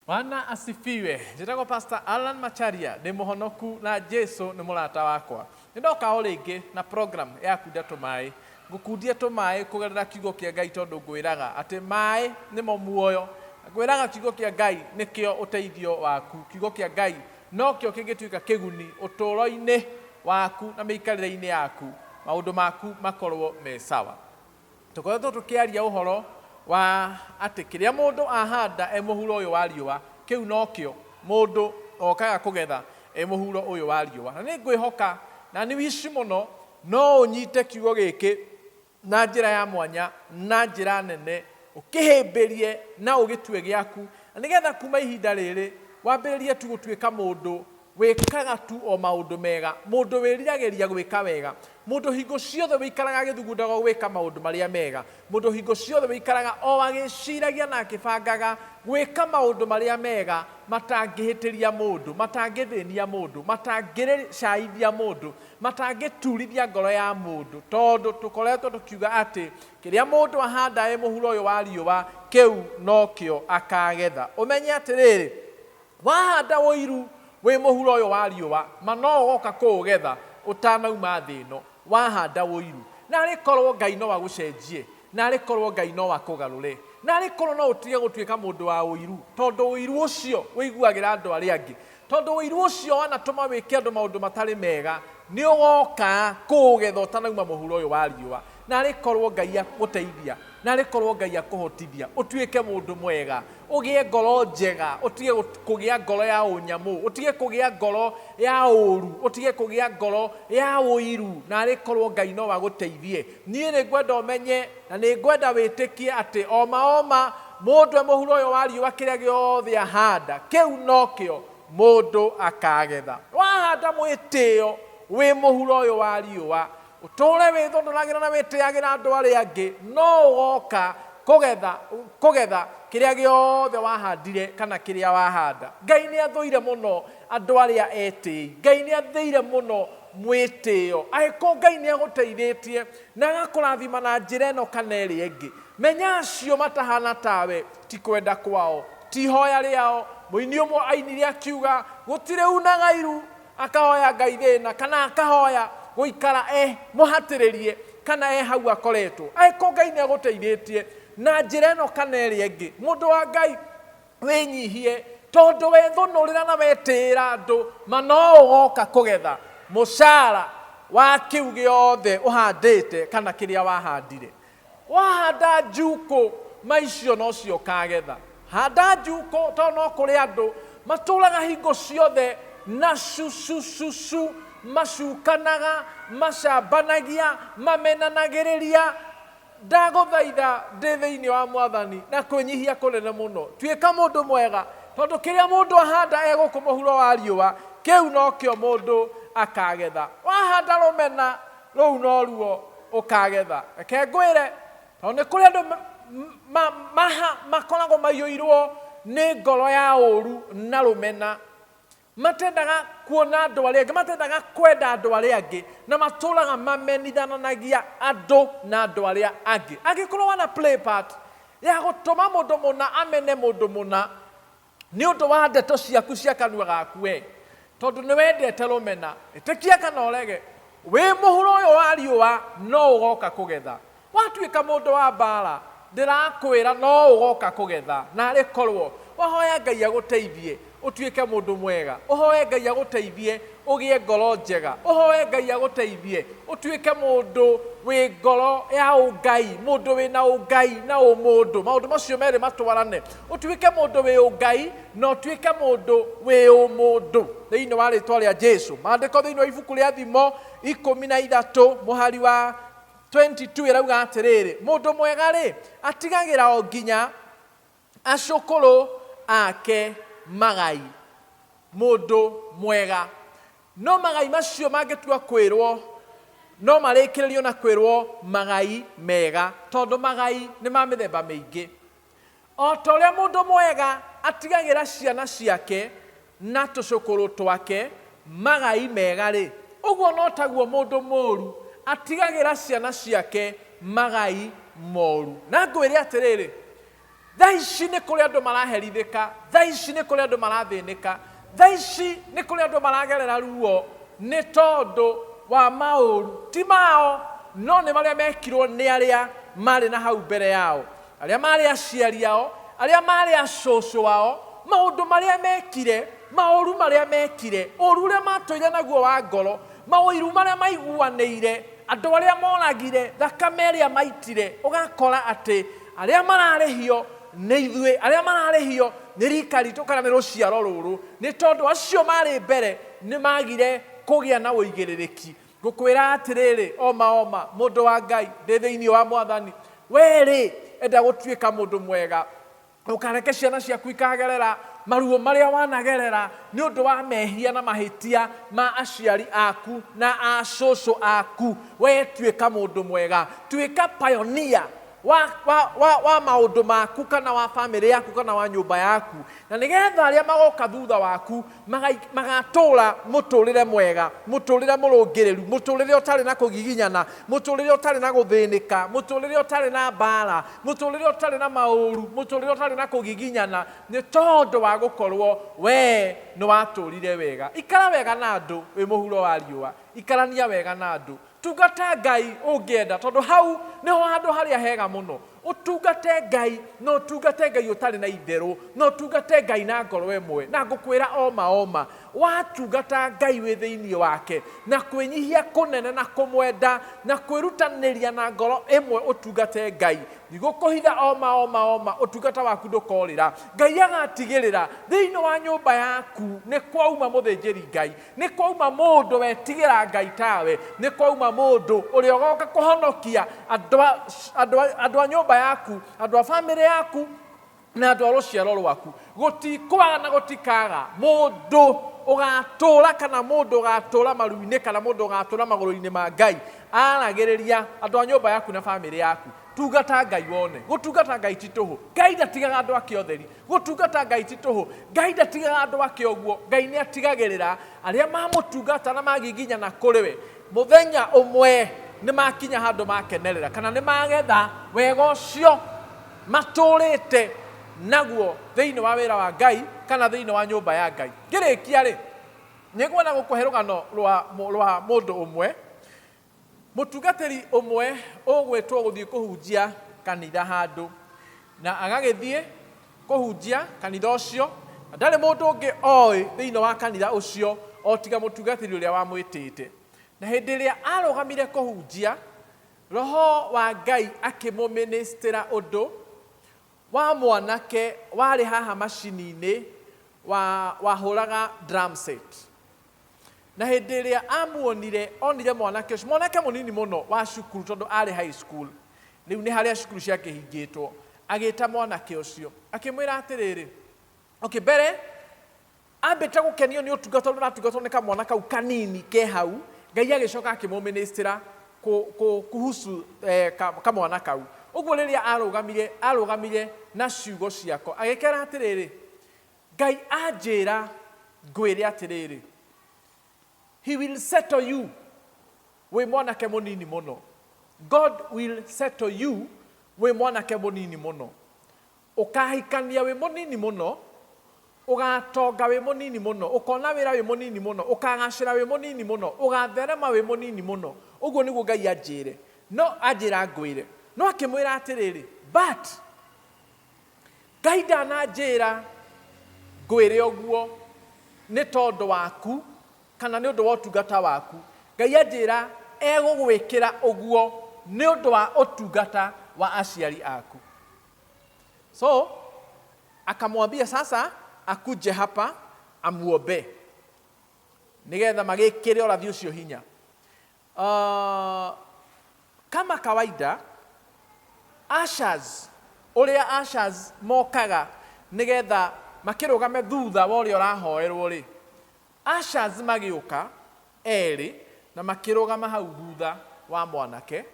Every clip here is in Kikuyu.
Bwana asifiwe. Njĩtagwo Pastor Alan Macharia, ndĩ mũhonoku na Jesu nĩ mũrata wakwa. Nĩ ndoka o rĩngĩ na program ya kunda tũmaĩ. Ngũkundia tũmaĩ kũgerera kiugo kĩa Ngai tondũ ngwĩraga atĩ maĩ nĩmo muoyo. Ngwĩraga kiugo kĩa Ngai nĩkĩo ũteithio waku. Kiugo kĩa Ngai nokĩo kĩngĩtuĩka kĩguni ũtũũro-inĩ waku na mĩikarĩre-inĩ yaku, maũndũ maku makorwo me sawa. Tũkoretwo tũkĩaria ũhoro wa atĩ kĩrĩa mũndũ ahanda e mũhuro ũyũ wa riũa, kĩu nokĩo mũndũ okaga kũgetha e mũhuro ũyũ wa riũa. Na nĩ ngwĩhoka na nĩ wici mũno no ũnyite kiugo gĩkĩ na njĩra ya mwanya, na njĩra nene, ũkĩhĩmbĩrie na ũgĩtue gĩaku, na nĩgetha kuma ihinda rĩrĩ wambĩrĩrie tu gũtuĩka mũndũ wĩkaga tu o maũndũ mega, mũndũ wĩriragĩria gwĩka wega, mũndũ hingo ciothe wĩikaraga agĩthugundaga gwĩka maũndũ marĩa mega, mũndũ hingo ciothe wĩikaraga o agĩciragia na akĩbangaga gwĩka maũndũ marĩa mega matangĩhĩtĩria mũndũ, matangĩthĩnia mũndũ, matangĩcaithia mũndũ, matangĩturithia ngoro ya mũndũ, tondũ tũkoretwo tũkiuga atĩ kĩrĩa mũndũ ahanda e mũhuro ũyũ wa riũa, kĩu nokĩo akagetha. Ũmenye atĩrĩrĩ, wahanda ũiru wĩ mũhuro ũyũ wa riũa, ma no ũgoka kũũgetha ũtanauma thĩ ĩno. Wahanda ũiru, narĩ korwo Ngai no agũcenjie, narĩ korwo Ngai no akũgarũre, narĩ korwo no ũtige gũtuĩka mũndũ wa ũiru, tondũ ũiru ũcio ũiguagĩra andũ arĩa angĩ, tondũ ũiru ũcio wanatũma wĩke andũ maũndũ matarĩ mega, nĩ ũgoka kũũgetha ũtanauma mũhuro ũyũ wa riũa. Narĩ korwo Ngai agũteithia, narĩ korwo Ngai akũhotithia ũtuĩke mũndũ mwega, ũgĩe ngoro njega, ũtige kũgĩa ngoro ya ũnyamũ, ũtige kũgĩa ngoro ya ũru, ũtige kũgĩa ngoro ya ũiru, narĩ korwo Ngai no agũteithie. Niĩ nĩ ngwenda ũmenye na nĩ ngwenda wĩtĩkie atĩ oma oma mũndũ e mũhuro ũyũ wa riũa kĩrĩa gĩothe ahanda, kĩu nokĩo mũndũ akagetha. Wahanda mwĩtĩo wĩ mũhuro ũyũ wa riũa, ũtũũre wĩthũnũragĩra na wĩtĩagĩra andũ arĩa angĩ, no ũgoka kũgetha kĩrĩa gĩothe wahandire kana kĩrĩa wahanda. Ngai nĩ athũire mũno andũ arĩa etĩi. Ngai nĩ athũire mũno mwĩtĩo. Angĩkorwo Ngai nĩ agũteithĩtie na agakũrathima na njĩra ĩno kana ĩrĩa ĩngĩ, menya acio matahana tawe ti kwenda kwao, ti ihoya rĩao. Mũini ũmwe ainire akiuga gũtirĩ unaga iru akahoya Ngai thĩna kana akahoya gũikara e mũhatĩrĩrie kana e hau akoretwo. Angĩkorwo Ngai nĩ agũteithĩtie na njĩra ĩno kana ĩrĩa ĩngĩ, mũndũ wa Ngai wĩnyihie, tondũ wethũnũrĩra na wetĩĩra andũ, ma no ũgoka kũgetha mũcara wa kĩu gĩothe ũhandĩte kana kĩrĩa wahandire. Wahanda njukũ, ma icio nocio ũkagetha. Handa njukũ, tondũ no kũrĩ andũ matũraga hingo ciothe na cucucucu, macukanaga, macambanagia, mamenanagĩrĩria. Ndagũthaitha ndĩ thĩinĩ wa Mwathani na kwĩnyihia kũnene mũno, tuĩka mũndũ mwega, tondũ kĩrĩa mũndũ ahanda e gũkũ mũhuro wa riũa, kĩu nokĩo mũndũ akagetha. Wahanda rũmena, rũu noruo ũkagetha. Reke ngwĩre, tondũ nĩ kũrĩ andũ makoragwo maiyũirwo nĩ ngoro ya ũru na rũmena, matendaga kuona andũ arĩa angĩ, matendaga kwenda andũ arĩa angĩ, na matũraga mamenithananagia andũ na andũ arĩa angĩ. Angĩkorwo wana play part ya gũtũma mũndũ mũna amene mũndũ mũna nĩ ũndũ wa ndeto ciaku cia kanua gaku we, tondũ nĩ wendete rũmena, ĩtĩkia kana ũrege, wĩ mũhuro ũyũ wa riũa no ũgoka kũgetha. Watuĩka mũndũ wa mbara, ndĩrakwĩra no ũgoka kũgetha. Narĩ korwo wahoya Ngai agũteithie ũtuĩke mũndũ mwega, ũhoe Ngai agũteithie ũgĩe ngoro njega, ũhoe Ngai agũteithie ũtuĩke mũndũ wĩ ngoro ya ũngai, mũndũ wĩna ũngai na ũmũndũ, maũndũ macio merĩ matwarane, ũtuĩke mũndũ wĩ ũngai na ũtuĩke mũndũ wĩ ũmũndũ thĩinĩ wa rĩtwa rĩa Jesu. Maandĩko thĩinĩ wa ibuku rĩa Thimo 13 mũhari wa 22 ĩrauga atĩrĩrĩ, mũndũ mwega rĩ atigagĩra o nginya acũkũrũ ake magai. Mũndũ mwega no magai macio mangĩtua kwĩrwo no marĩkĩrĩrio na kwĩrwo magai mega, tondũ magai nĩ ma mĩthemba mĩingĩ. O ta ũrĩa mũndũ mwega atigagĩra ciana ciake na tũcũkũrũ twake magai mega rĩ, ũguo no taguo mũndũ mũũru atigagĩra ciana ciake magai moru. Na ngwĩre atĩrĩrĩ, Thaa ici nĩ kũrĩ andũ maraherithĩka, thaa ici nĩ kũrĩ andũ marathĩnĩka, thaa ici nĩ kũrĩ andũ maragerera ruo nĩ tondũ wa maũru ti mao, no nĩ marĩa mekirwo nĩ arĩa marĩ na hau mbere yao, arĩa marĩ aciari ao, arĩa marĩ acũcũ ao, maũndũ marĩa mekire, maũru marĩa mekire, ũru ũrĩa matũire naguo wa ngoro, maũiru marĩa maiguanĩire, andũ arĩa moragire, thakame ĩrĩa maitire, ũgakora atĩ arĩa mararĩhio nĩ ithuĩ, arĩa mararĩhio nĩ rika ritũ kana nĩ rũciaro rũrũ, nĩ tondũ acio marĩ mbere nĩ magire kũgĩa na ũigĩrĩrĩki. Ngũkwĩra atĩrĩrĩ, oma oma, mũndũ wa Ngai, ndĩ thĩinĩ wa Mwathani, werĩ enda gũtuĩka mũndũ mwega, ũkareke ciana ciaku ikagerera maruo marĩa wanagerera nĩ ũndũ wa mehia na mahĩtia ma aciari aku na acũcũ aku. We tuĩka mũndũ mwega, tuĩka pioneer wa maũndũ maku kana wa bamĩrĩ yaku kana wa nyũmba yaku, na nĩgetha arĩa magoka thutha waku magatũra mũtũrĩre mwega, mũtũrĩre mũrũngĩrĩru, mũtũrĩre ũtarĩ na kũgiginyana, mũtũrĩre ũtarĩ na gũthĩnĩka, mũtũrĩre ũtarĩ na mbara, mũtũrĩre ũtarĩ na maũru, mũtũrĩre ũtarĩ na kũgiginyana, nĩ tondũ wa gũkorwo we nĩ watũrire wega. Ikara wega na andũ wĩ mũhuro wa riũa, ikarania wega na andũ, tungata Ngai ũngĩenda, tondũ hau nĩho handũ harĩa hega mũno. Ũtungate Ngai, na ũtungate Ngai ũtarĩ na itherũ, na ũtungate Ngai na ngoro ĩmwe. Na ngũkwĩra oma oma, watungata Ngai wĩ thĩinĩ wake na kwĩnyihia kũnene na kũmwenda na kwĩrutanĩria na ngoro ĩmwe ũtungate Ngai, ndigũkũhitha oma oma oma, ũtungata waku ndũkorĩra. Ngai agatigĩrĩra thĩinĩ wa nyũmba yaku nĩ kwauma mũthĩnjĩri Ngai, nĩ kwauma mũndũ wetigĩra Ngai tawe, nĩ kwauma mũndũ ũrĩa ũgoka kũhonokia andũ a nyũmba yaku, andũ a bamĩrĩ yaku na andũ a rũciaro rwaku. Gũtikwaga na gũtikaga mũndũ ũgatũra kana mũndũ ũgatũra maru-inĩ kana mũndũ ũgatũra magũrũ-inĩ ma Ngai aragĩrĩria andũ a nyũmba yaku na bamĩrĩ yaku. Tungata Ngai wone. Gũtungata Ngai ti tũhũ. Ngai ndatigaga andũ ake otheri. Gũtungata Ngai ti tũhũ. Ngai ndatigaga andũ ake ũguo. Ngai nĩ atigagĩrĩra arĩa mamũtungata na magiginyana kũrĩ we, mũthenya ũmwe nĩ makinya handũ makenerera kana nĩ magetha wega ũcio matũrĩte naguo thĩinĩ wa wĩra wa Ngai kana thĩinĩ wa nyũmba ya Ngai. Ngĩrĩkia rĩ, nĩngwenda gũkũhe rũgano rwa mũndũ ũmwe, mũtungatĩri ũmwe ũgwĩtwo gũthiĩ kũhunjia kanitha handũ, na agagĩthiĩ kũhunjia kanitha ũcio, na ndarĩ mũndũ ũngĩ oĩ thĩinĩ wa kanitha ũcio o tiga mũtungatĩri ũrĩa wamwĩtĩte. Na hĩndĩ ĩrĩa arũgamire kũhunjia, Roho wa Ngai akĩmũmĩnĩstĩra ũndũ wa mwanake warĩ haha macini-inĩ wahũraga drum set. Na hĩndĩ ĩrĩa amuonire, onire mwanake ũcio, mwanake mũnini mũno wa cukuru tondũ arĩ high school, rĩu nĩ harĩa cukuru ciakĩhingĩtwo, agĩta mwanake ũcio, akĩmwĩra atĩrĩrĩ, okay, mbere ambĩte gũkenio nĩ ũtungata ũrĩa ũratungatwo nĩ kamwana kau kanini ke hau, Ngai agĩcoka akĩmũmĩnĩstĩra kuhusu kamwana kau. Ũguo rĩrĩa arũgamire, arũgamire na ciugo ciako, agĩkera atĩrĩrĩ, Ngai anjĩra ngwĩre atĩrĩrĩ, he will settle you wĩ mwanake mũnini mũno. God will settle you wĩ mwanake mũnini mũno. Ũkahikania wĩ mũnini mũno, ũgatonga wĩ mũnini mũno, ũkona wĩra wĩ mũnini mũno, ũkagacĩra wĩ mũnini mũno, ũgatherema wĩ mũnini mũno. Ũguo nĩguo Ngai anjĩre. No anjĩra ngwĩre. No akĩmwĩra atĩrĩrĩ, but Ngai ndananjĩra ngwĩre ũguo nĩ tondũ waku kana nĩ ũndũ wa ũtungata waku. Ngai anjĩra egũgwĩkĩra ũguo nĩ ũndũ wa ũtungata wa aciari aku. So akamwambia sasa akuje hapa amuombe nigetha magĩkĩre ũrathi ũcio hinya. Kama kawaida ushers, ũrĩa ushers mokaga nigetha makĩrũgame thutha wa ũrĩa ũrahoerwo rĩ, ushers magĩũka erĩ na makĩrũgama hau thutha wa mwanake,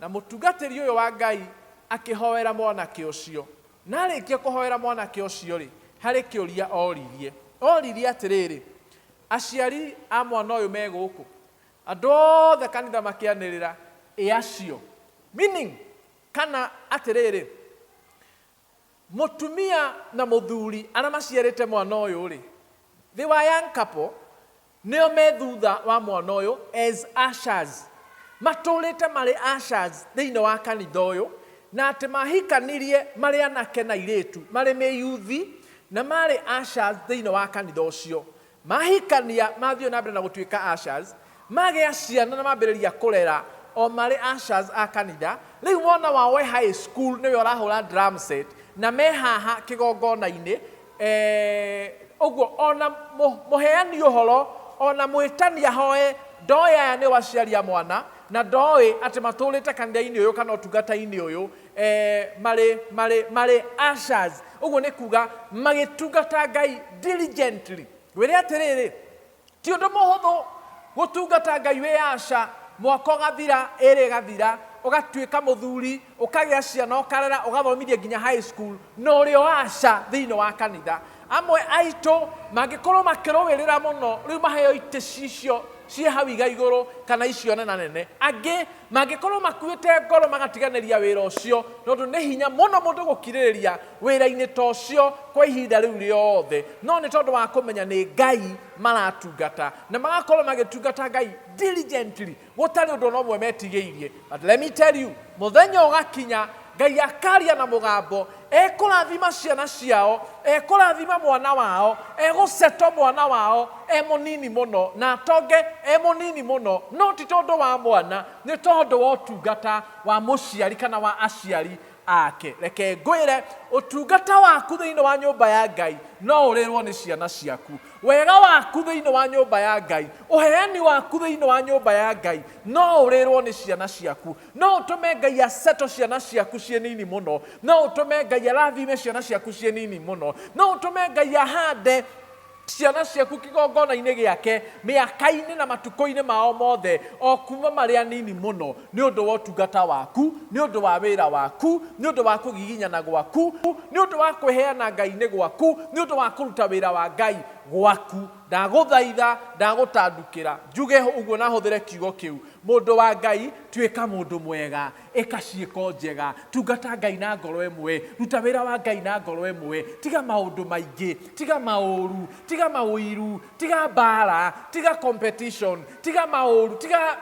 na mũtungatĩri ũyũ wa Ngai akĩhoera mwanake ũcio. Na arĩkia kũhoera mwanake ũcio rĩ, harĩ kĩũria oririe. Oririe atĩrĩrĩ, aciari a mwana ũyũ me gũkũ? Andũ othe kanitha makĩanĩrĩra, ĩ acio. Meaning, kana atĩrĩrĩ, Mũtumia na mũthuri arĩa maciarĩte mwana ũyũ rĩ, they were young couple, nĩo me thutha wa mwana ũyũ as ushers. Matũrĩte marĩ ushers thĩinĩ wa kanitha ũyũ, na atĩ mahikanirie marĩ anake na airĩtu, marĩ mĩyuthi, na marĩ ushers thĩinĩ wa kanitha ũcio. Mahikania mathiĩ na mbere na gũtuĩka ushers, magĩa ciana na mambĩrĩria kũrera o marĩ ushers a kanitha. Rĩu mwana wao e high school nĩwe ũrahũra drum set, na me haha kĩgongona-inĩ. Ũguo ona mũheani ũhoro ona mwĩtani ahoe ndoĩ aya nĩo aciari a mwana, na ndoĩ atĩ matũrĩte kanitha-inĩ ũyũ kana ũtungata-inĩ ũyũ, marĩ ushers. Ũguo nĩ kuga magĩtungata Ngai diligently. Ngwĩre atĩrĩrĩ, ti ũndũ mũhũthũ gũtungata Ngai wĩ usher, mwaka ũgathira, ĩrĩ ĩgathira, ũgatuĩka mũthuri, ũkagĩa ciana, ũkarera, ũgathomithia nginya high school, na ũrĩ o usher thĩinĩ wa kanitha. Amwe aitũ mangĩkorwo makĩrũĩrĩra mũno, rĩu maheo itĩ cicio ciĩ hau iga igũrũ kana icio nena nene. Angĩ mangĩkorwo makuĩte ngoro magatiganĩria wĩra ũcio, tondũ nĩ hinya mũno mũndũ gũkirĩrĩria wĩra-inĩ ta ũcio kwa ihinda rĩu rĩothe, no nĩ tondũ wa kũmenya nĩ Ngai maratungata, na magakorwo magĩtungata Ngai diligently, gũtarĩ ũndũ ona ũmwe metigĩirie. But let me tell you, mũthenya ũgakinya Ngai akaria na mũgambo, ekũrathima ciana ciao, ekũrathima mwana wao, egũceto mwana wao e mũnini mũno, na atonge e mũnini mũno, no ti tondũ wa mwana, nĩ tondũ wa ũtungata wa mũciari kana wa aciari ake. Reke ngwĩre, ũtungata waku thĩinĩ wa nyũmba ya Ngai no ũrĩrwo nĩ ciana ciaku. Wega waku thĩinĩ wa nyũmba ya Ngai, ũheani waku thĩinĩ wa nyũmba ya Ngai no ũrĩrwo nĩ ciana ciaku. No ũtũme Ngai aceto ciana ciaku ciĩ nini mũno, no ũtũme Ngai arathime ciana ciaku ciĩ nini mũno, no ũtũme Ngai ahande ciana ciaku kĩgongona-inĩ gĩake mĩaka-inĩ na matukũ-inĩ mao mothe, o kuma marĩ anini mũno, nĩ ũndũ wa ũtungata waku, nĩ ũndũ wa wĩra waku, nĩ ũndũ wa kũgiginyana gwaku, nĩ ũndũ wa kwĩheana Ngai-inĩ gwaku, nĩ ũndũ wa kũruta wĩra wa Ngai gwaku. Ndagũthaitha, ndagũtandukĩra, njuge ũguo na hũthĩre kiugo kĩu. Mũndũ wa Ngai, tuĩka mũndũ mwega, ĩka ciĩko njega, tungata Ngai na ngoro ĩmwe, ruta wĩra wa Ngai na ngoro ĩmwe, tiga maũndũ maingĩ, tiga maũru, tiga maũiru, tiga mbara, tiga competition, tiga maũru,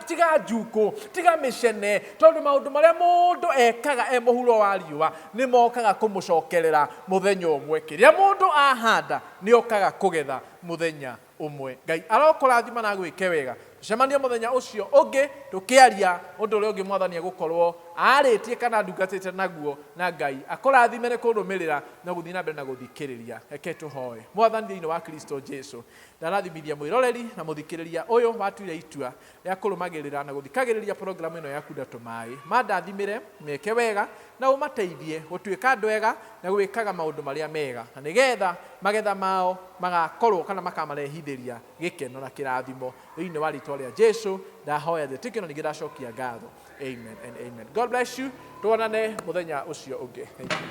tiga njukũ, tiga mĩcene, tondũ maũndũ marĩa mũndũ ekaga e mũhuro wa riũa nĩ mokaga kũmũcokerera mũthenya ũmwe. Kĩrĩa mũndũ ahanda nĩ okaga kũgetha mũthenya ũmwe. Ngai arokũrathima na agwĩke wega. Tũcemanie mũthenya ũcio ũngĩ tũkĩaria ũndũ ũrĩa ũngĩ mwathani egũkorwo arĩtie kana ndungatĩte naguo, na Ngai akũrathime nĩ kũrũmĩrĩra na gũthiĩ na mbere na gũthikĩrĩria. Reke tũhoe. Mwathani thĩinĩ wa Kristo Jesu, ndarathimithia mwĩroreri na mũthikĩrĩria ũyũ watuire itua rĩa kũrũmagĩrĩra na gũthikagĩrĩria programu ĩno ya Kunda Tũmaĩ. Mandathimĩre, meke wega na ũmateithie gũtuĩka andũ ega na gwĩkaga maũndũ marĩa mega, na nĩgetha magetha mao magakorwo kana makamarehithĩria gĩkeno na kĩrathimo. Thĩinĩ wa rĩtwa rĩa Jesu ndahoya njĩtĩkio na ningĩ ndacokia ngatho. Amen and amen. God bless you. Tuonane mũthenya ũcio ũngĩ. Thank you.